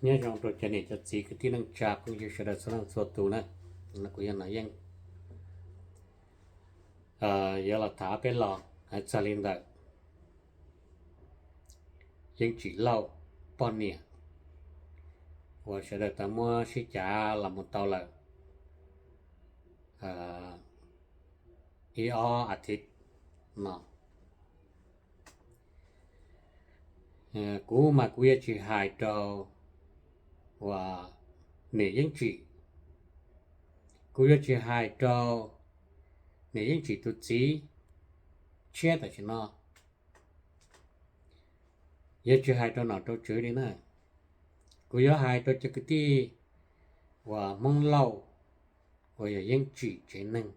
Nyob zoo rau cov niam cov txiv kwv tij neej tsa phooj ywg sawv daws txhua leej txhua tus na. No kuv yog Nom Yeej yuav los tham peb los hais txog li ntawm Yeeb Tsim Lauj poj niam uas sawv daws tau muab sib cav los mus tau lawm ib ob a thiv no. Kuv mas kuv yuav tsis hais rau uas niam Yeeb Tsim, kuv yuav tsis hais rau niam Yeeb Tsim tus txiv tshiab tam sim no, yuav tsis hais rau nom rau tswv li na. Kuv yuav hais rau cov kwv tij uas Hmoob Lauj uas yog Yeeb Tsim tsev neeg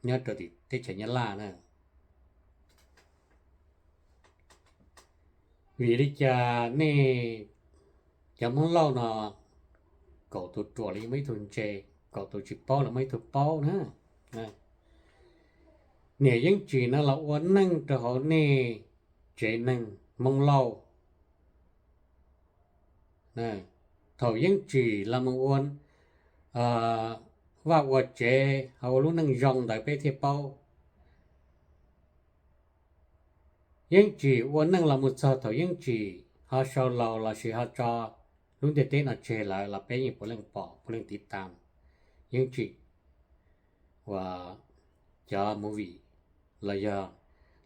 nyob rau tim teb chaws Nyab Laj na. Vim li cas nej cov Hmoob Lauj no kaum tus ruam los muaj ib tug ntse, kaum tus tsis paub los muaj ib tug paub na? Niam Yeeb Tsim no los ua neej rau hauv nej tsev neeg Hmoob Lauj. Thaum Yeeb Tsim los mus ua vaj ua tsev ho ua lub neej zoo ntawd peb thiaj paub. Yeeb Tsim ua neej los mus txog thaum Yeeb Tsim ho sau laus lossis ho tso lub ntiaj teb no tseg lawm los peb yeej puav leej pom puav leej tiv tas Yeeb Tsim uas cov movie los yog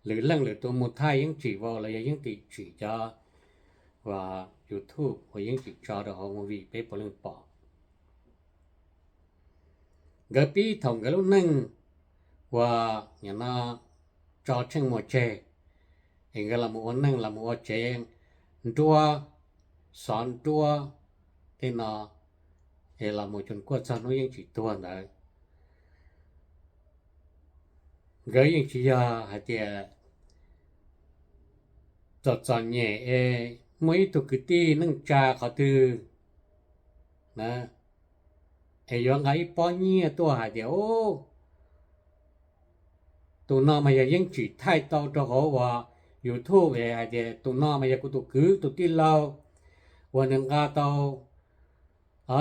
lwm leej lwm tus mus thaij Yeeb Tsim vau los yog Yeeb Tsim cov uas YouTube uas Yeeb Tsim tso rau hauv movie peb puav leej pom. Nkawd pib thaum nkawd lub neej uas nim no tso tsheej muag tseg es nkawd los mus ua neej los mus ua tsev nruab, xov nruab tej no es los mus cuag kuaj txog hnub Yeeb Tsim tuag ntawd. Nkawd yeej tsis yog hais tias txom txom nyem es muaj ib tug kwv tij neej tsa qhov twg es yuav nqa ib pob nyiaj tuaj hais tias, tus no mas yog Yeeb Tsim thaij tau rau hauv uas YouTube es hais tias tus no mas yog kuv tus kwv tus tij laug uas nws nqa tau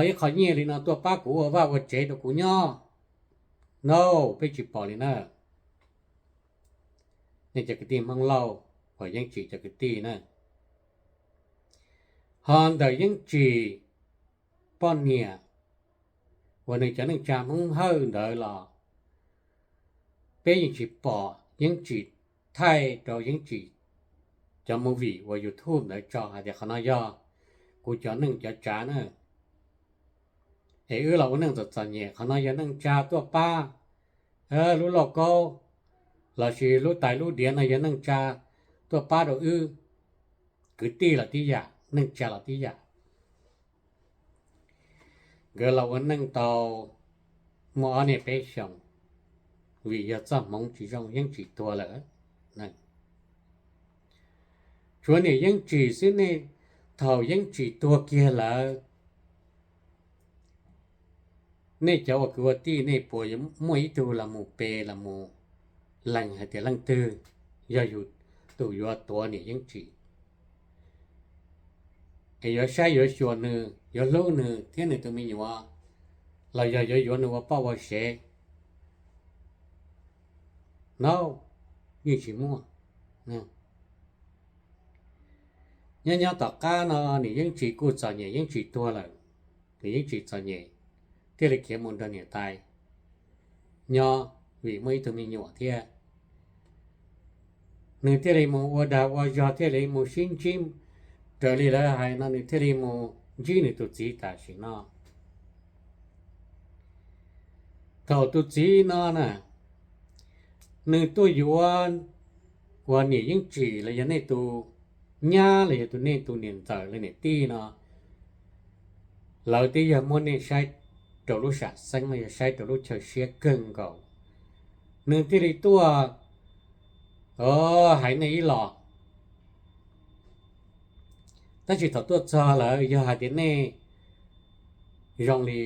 ib qho nyiaj li no tuaj pab kuv ua vaj ua tsev rau kuv nyob. No, peb tsis pom li na. Nej cov kwv tij Hmoob Lauj uas Yeeb Tsim cov kwv tij na, ho ntawm Yeeb Tsim poj niam uas nws cov neej tsa Hmoob Hawj ntawd los peb yeej tsis pom Yeeb Tsim thaij rau Yeeb Tsim cov movie uas YouTube ntawd tso hais tias qhov no yog kuv cov neej cov tsav na. Es wb los ua neej txom txom nyem, qhov no yog neej tsa tuaj pab, lub lauj kaub lossis lub tais lub diav no yog neej tsa tuaj pab rau wb. Kwv tij los tib yam, neej tsa los tib yam. Nkawd los ua neej tau muaj ob niaj peb xyoos, vim yog txoj hmoov tsis zoo Yeeb Tsim tuag lawm. Tshuav niam Yeeb Tsim xwb, nej thaum Yeeb Tsim tuag kiag lawm, nej cov ua kwv ua tij nej puas muaj ib tug los mus pe los mus lees hais tias leej twg yog yus tus yuav tuav niam Yeeb Tsim, es yuav saib yuav xyuas nws, yuav hlub nws thiab nws tus me nyuam, los yog yuav yuav nws ua poj ua sev? No, yeej tsis muaj. Nyob nyob tom qab no niam Yeeb Tsim kuj txom nyem, Yeeb Tsim tuag lawm, niam Yeeb Tsim txom nyem thiaj li khiav mus nrog niam tais nyob, vim muaj ib tug me nyuam thiab. Nws thiaj li mus ua dag ua zog, thiaj li mus sib ntsib, raws li lawv hais no nws thiaj li mus ntsib nws tus txiv tam sim no. Thaum tus txiv no na, nws tuaj yuav uas niam Yeeb Tsim los yog nej tus nyab los yog tus, nej tus niam ntxawm los niam tij no, lawv twb yog muab nej saib rau lub sam xeeb los yog saib rau lub chaw siab kawg nkaus, nws thiaj li tuaj hais nej ib los. Tab sis thaum tuaj txog lawm yog hais tias nej zoo li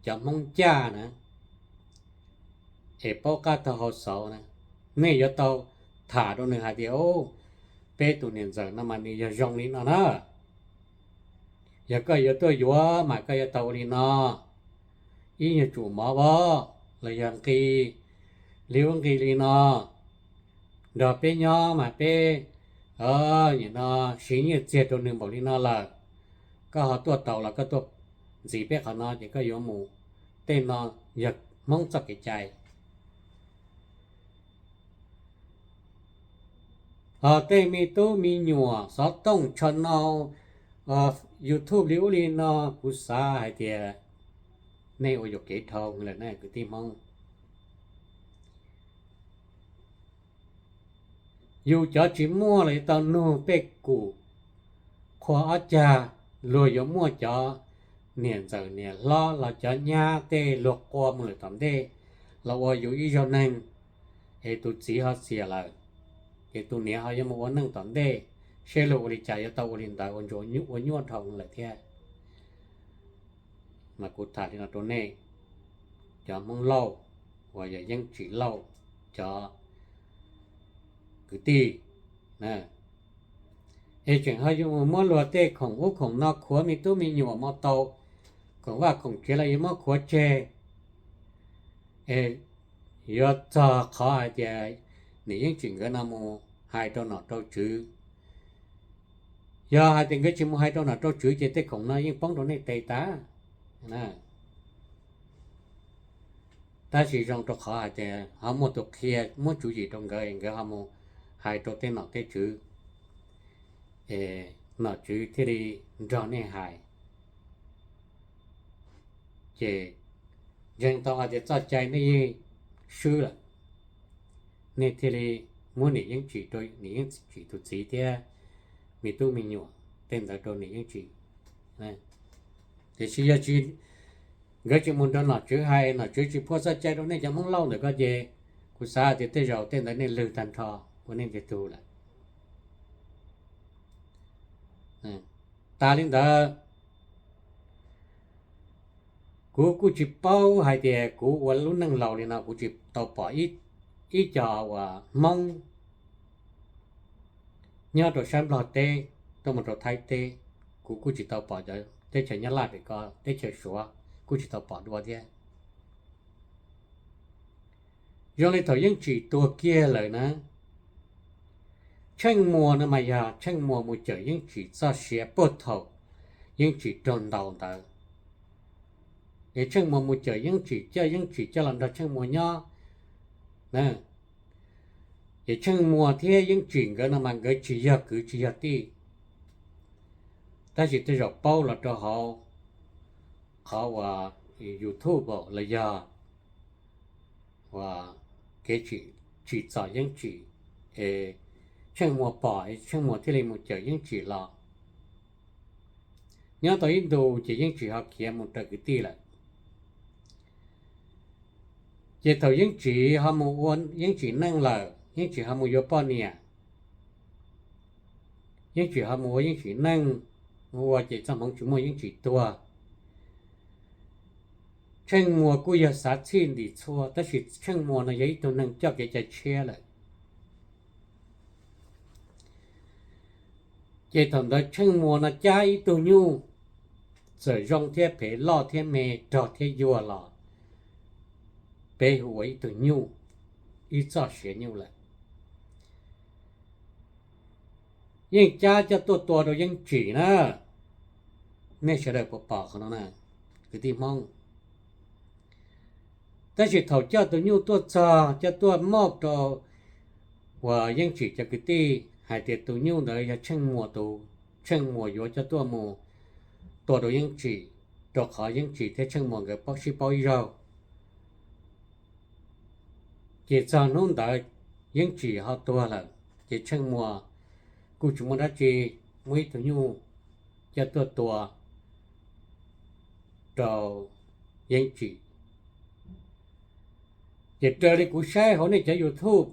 cov Hmoob Caj na, es paub qab taug hau xauv na, nej yuav tau tham rau nws hais tias, peb tus niam ntxawm no mas nws yog zoo li no na. Yog koj yuav tuaj yuav mas koj yuav tau ua li no, ib nyuag tsum mov os, los yog nqi li ub nqi li no, nrog peb nyob mas peb nim no siv nyiaj txiag rau nws npaum li no lawm, koj ho tuaj tau los koj tuaj ntxiv peb qhov no ces koj yuav mus. Tej no yog Hmoob txoj kev cai. Ho tej me tub me nyuam xov tooj channel YouTube li ub li no, kuv xav hais tias nej ua yuam kev dhau lawm na kwv tij Hmoob. Yus cov tsis muaj los yuav tau nug pej kum qhua ob cag, luag yuav muaj cov niam ntxawm niam hlob los cov nyab tej luag qua mus lawm tom ntej los ua yus ib zaug neeg, es tus txiv ho xiam lawm, ces tus niam ho yuav mus ua neej tom ntej, seb luag ua li cas yuav tau ua li ntawd ua nyuaj dhau lawm thiab. Mas kuv tham li no rau nej cov Hmoob Lauj uas yog Yeeb Tsim Lauj cov kwv tij, es tseem ho yuav muab luag tej khoom ub khoom no khuav me tub me nyuam mus tau, khoom vaj khoom tsev los yuav muab khuav tseg, es yuav txog qhov hais tias niam Yeeb Tsim nkawd no mus hais rau nom rau tswv. Yog hais tias nkawd tsis mus hais rau nom rau tswv ces tej khoom no yeej poob rau nej tes tas. Tab sis zoo rau qhov hais tias ho muaj tus qhia muab tswv yim rau nkawd, nkawd ho mus hais rau tej nom tej tswv, nom tswv thiaj li nrog nej hais. Ces ntseeg tau hais tias txoj cai nej yeej swb lawm, nej thiaj li muab niam Yeeb Tsim rau niam Yeeb Tsim tus txiv thiab me tub me nyuam tej ntawd rau niam Yeeb Tsim. Tiam sis yog tsis, nkawd tsis mus nrog nom tswv hais, nom tswv tsis phua txoj cai rau nej cov Hmoob Lauj ntawm ko ces kuv xav tias tej zaum tej ntawd nej lwg tag nrho ua nej ntiag tug lawm. Tas li ntawd, kuv kuj tsis paub hais tias kuv ua lub neej laus li no kuv tsis tau pom ib co uas Hmoob nyob rau sab Nplog teb tuaj mus rau Thaib teb. Kuv kuj tsis tau pom cov teb chaws Nyab Laj pem ko, teb chaws Suav kuj tsis tau pom dua thiab. Zoo li thaum Yeeb Tsim tuag kiag lawm na, Tsheej Muas no mas yog Tsheej Muas mus cawm Yeeb Tsim txoj sia puag thaum Yeeb Tsim raug ntaus ntawd. Es Tsheej Muas mus cawm Yeeb Tsim, coj Yeeb Tsim coj los nrog Tsheej Muas nyob. Ces Tsheej Muas thiab Yeeb Tsim nkawd no mas nkawd tsis yog kwv tsis yog tij, tab sis tej zaum paub los rau hauv qhov uas YouTube los yog uas kev tsim txom Yeeb Tsim, es Tsheej Muas pom, Tsheej Muas thiaj li mus cawm Yeeb Tsim los. Nyob tau ib ntus ces Yeeb Tsim ho khiav mus raws kwv tij lawm. Ces thaum Yeeb Tsim ho mus ua Yeeb Tsim neej lawm, Yeeb Tsim ho mus yuav poj niam, Yeeb Tsim ho mus ua Yeeb Tsim neej, mus ua ces txoj hmoov tsis muaj, Yeeb Tsim tuag. Tsheej Muas kuj yog xav txhij ntim txhua, tab sis Tsheej Muas no yog ib tug neeg coj kev cai tshiab lawm. Ces thaum ntawd Tsheej Muas no cab ib tug nyuj, txawm zoo thiab phem, loj thiab me, rog thiab yuag los peb hu ua ib tug nyuj, ib txoj sia nyuj lawm. Yeej cab coj tuaj tua rau Yeeb Tsim na. Nej sawv daws puas pom qhov no na, kwv tij Hmoob? Tab sis thaum coj tus nyuj tuaj txog, coj tuaj moj rau uas Yeeb Tsim cov kwv tij hais tias tus nyuj ntawd yog Tsheej Muas tus, Tsheej Muas yuav coj tuaj mus tua rau Yeeb Tsim, rau qhov Yeeb Tsim thiab Tsheej Muas nkawd paub, sib paub ib zaug. Ces txog hnub ntawd Yeeb Tsim ho tuag lawm, ces Tsheej Muas kuj tsis muaj dab tsi, muaj ib tug nyuj coj tuaj tua rau Yeeb Tsim. Ces raws li kuv saib hauv nej cov YouTube,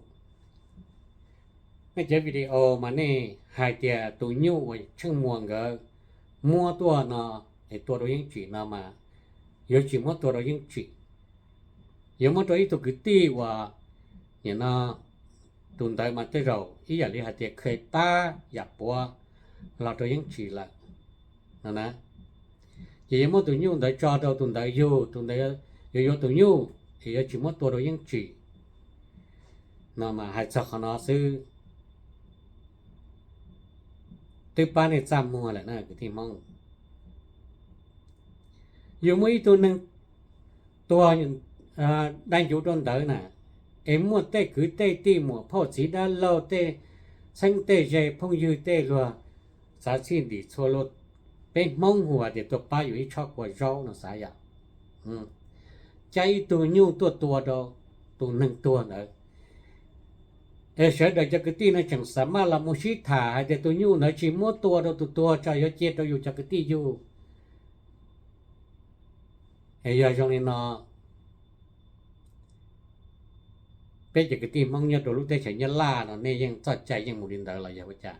nej cov video mas nej hais tias tus nyuj uas Tsheej Muas nkawd muab tuaj no es tua rau Yeeb Tsim no mas yuav tsis muab tua rau Yeeb Tsim, yuav muab rau ib tug kwv tij uas nim no tus ntawd mas tej zaum ib yam li hais tias kheev pab yam puav los rau Yeeb Tsim lawm no na. Ces yuav muab tus nyuj ntawd tso rau tus ntawd yug, tus ntawd yuav yuav tus nyuj es yuav tsis muab tua rau Yeeb Tsim. No mas hais txog qhov no xwb, twb pab nej txaj muag lawm na kwv tij Hmoob. Yus muaj ib tug neeg tuag dai ncuv rau ntawd na, es muaj tej kwv tej tij muam phauj txiv dab laug tej txheeb tej ze phooj ywg tej luag xav txhij ntim txhua luag, peb Hmoob hu hais tias tuaj pab yus ib tshob kua zaub no xav yom, cab ib tug nyuj tuaj tua rau tus neeg tuag ntawd. Es sawv daws cov kwv tij no tseem xav maj los mus sib tham hais tias tus nyuj ntawd tsis muab tua rau tus tuag tso, yuav cia rau yus cov kwv tij yug. Es yog zoo li no, peb cov kwv tij Hmoob nyob rau lub teb chaws Nyab Laj no nej yeej txoj cai yeej mus li ntawd los yog ua cas?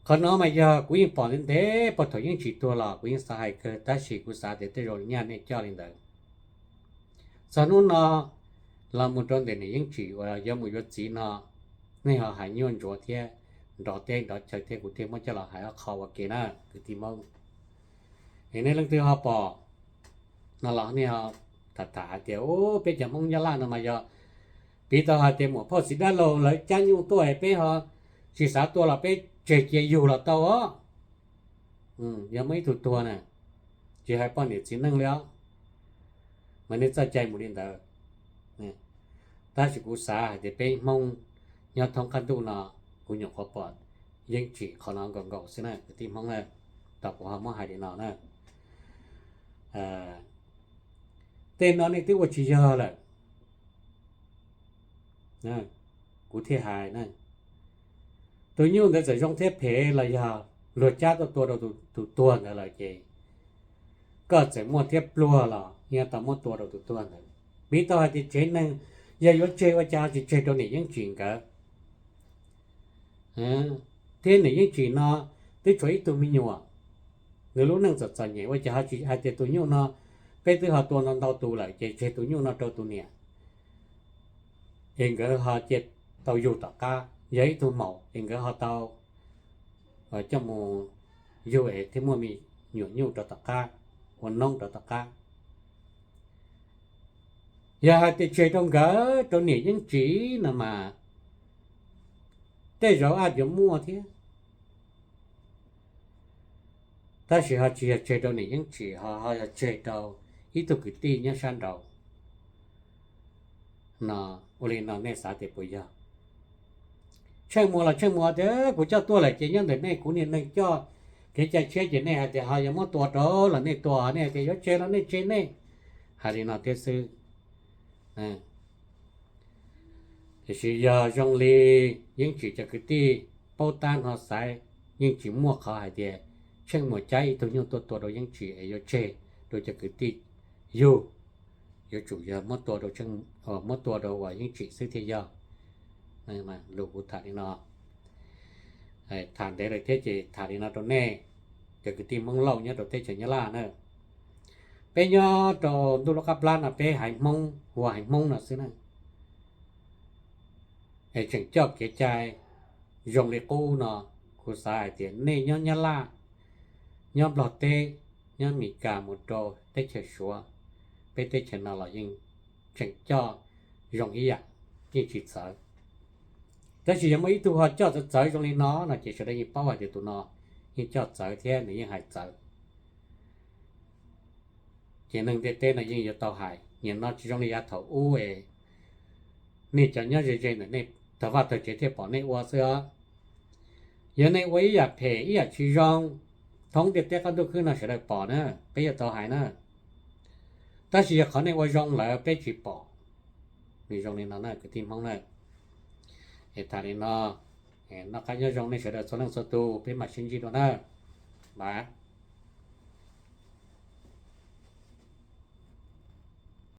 Qhov no mas yog kuv yeej pom ntev ntev puag thaum Yeeb Tsim tuag los kuv yeej xav hais kawg, tab sis kuv xav tias tej zaum nyaj nej coj li ntawd. Txog hnub no los mus rau ntawm niam Yeeb Tsim uas yuav mus yuav txiv no, nej ho hais nyuaj ntsuav thiab nrov teb nrov chaw thiab kuv thiaj muab coj los hais ob qho ua ke na kwv tij Hmoob. Es nej leej twg ho pom no los nej ho tham tham hais tias, u, peb cov Hmoob Nyab Laj no mas yog piv tau hais tias muam phauj txiv dab laug lawv cab nyuj tuaj es peb ho tsis xav tua los peb tseg cia yug los tau os. Yog muaj ib tug tuag na, tsis hais poj niam txiv neej li os, mas nej txoj cai mus li ntawd. Tab sis kuv xav hais tias peb Hmoob nyob thoob qab ntuj no, kuv nyuam qhuav pom Yeeb Tsim qhov no nkaus nkaus xwb na kwv tij Hmoob na, tau kuv ho muab hais li no na. Tej no nej twb ua tsis yog lawm, kuv thiaj hais na. Tus nyuj ntawd txawm zoo thiab phem los yog luag cab tuaj tua rau tus tuag ntawd lawm ces koj txawm muaj thiab pluag los yeej tau muab tua rau tus tuag ntawd. Piv tau hais tias tsev neeg yog yuav tseg ua cas ho tsis tseg rau niam Yeeb Tsim nkawd? Thiab niam Yeeb Tsim no twb tshuav ib tug me nyuam, nws lub neej txom txom nyem ua cas ho tsis hais tias tus nyuj no, peb twb ho tua ntau ntau tus lawm ces tseg tus nyuj no rau tus niam, es nkawd ho cia tau yug tom qab, yog ib tug maum es nkawd ho tau coj mus yug es thiaj muaj me nyuam nyuj rau tom qab, ua noob rau tom qab. Yog hais tias tseg rau nkawd rau niam Yeeb Tsim no mas tej zaum yuav muaj thiab. Tab sis ho tsis yog tseg rau niam Yeeb Tsim, ho ho yog tseg rau ib tug kwv tij nyob sab nraud no. Ua li no nej xav tias puas yog? Tsheej Muas los Tsheej Muas tias kuv coj tuaj lawm ces nyob ntawm nej, kuv niag neeg coj kev cai tshiab ces nej hais tias ho yog muab tua rau los nej tua, nej hais tias yuav tseg los nej tseg nej, hais li no thiab xwb. Tiam sis yog zoo li Yeeb Tsim cov kwv tij paub tab no xaiv, yeej tsis muaj qhov hais tias Tsheej Muas cab ib tug nyuj tuaj tua rau Yeeb Tsim es yuav tseg rau cov kwv tij yug. Yuav tsum yog muab tua rau, muab tua rau uas Yeeb Tsim xwb thiaj yog. Lus kuv tham li no, tham ntev lawm thiab ces tham li no rau nej cov kwv tij Hmoob Lauj nyob rau teb chaws Nyab Laj na. Peb nyob rau ntuj lub qab plab no peb haiv Hmoob hu ua haiv Hmoob no xwb na, es tseem coj kev cai zoo li qub no. Kuv xav hais tias nej nyob Nyab Laj, nyob Nplog teb, nyob Mes Kas mus rau teb chaws Suav, peb teb chaws no los yeej tseem coj zoo ib yam, yeej tsis txawv. Tab sis yog muaj ib tug ho coj txawv txawv zoo li no no ces sawv daws yeej paub hais tias tus no yeej coj txawv thiab nws yeej hais txawv. Ces neeg ntiaj teb no yeej yuav tau hais, nim no tsis zoo li yav thaum ub es nej cov nyob ze ze ntawm nej tag vaj tag tsev thiaj pom nej ua xwb os. Yog nej ua ib yam phem ib yam tsis zoo, thoob ntiaj teb qab ntuj khwb no sawv daws pom na, peb yuav tau hais na. Tab sis yog qhov nej ua zoo lawm peb tsis pom. Nws zoo li no na kwv tij Hmoob na. Es tham li no, noj qab nyob zoo nej sawv daws txhua leej txhua tus, peb mam sib ntsib dua na. Bye.